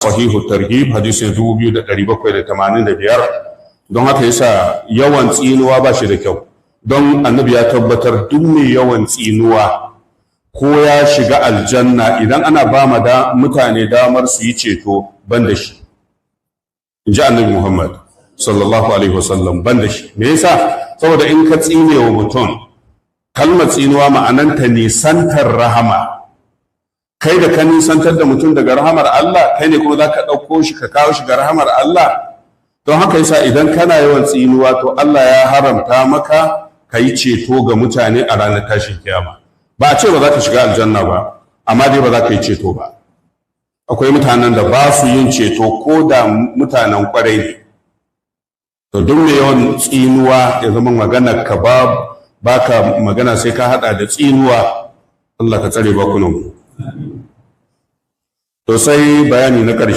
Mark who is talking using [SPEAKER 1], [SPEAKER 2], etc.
[SPEAKER 1] Sahihu Targhib, hadisin 2785. Don haka yasa yawan tsinuwa ba shi da kyau, don Annabi ya tabbatar duk mai yawan tsinuwa ko ya shiga aljanna, idan ana ba ma da mutane damar su yi ceto, ban da shi, in ji Annabi Muhammad sallallahu alaihi wasallam, ban da shi. Me yasa? Saboda in ka tsine wa mutum, kalmar tsinuwa ma'ananta nisantar rahama. Kai da ka nisantar da mutum daga rahamar Allah, kai ne kuma za ka ɗauko shi ka kawo shi ga rahamar Allah. Don haka yasa idan kana yawan tsinuwa, to Allah ya haramta maka ka yi ceto ga mutane a ranar tashin kiyama. Ba a ce ba za ka shiga aljanna ba, amma dai ba za ka yi ceto ba. Akwai mutanen da ba su yin ceto ko da mutanen kwarai ne. To, duk mai yawan tsinuwa, ya zama magana ka ba baka magana sai ka hada da tsinuwa. Allah ka tsare bakunan mu. To, sai bayani na ƙarshe.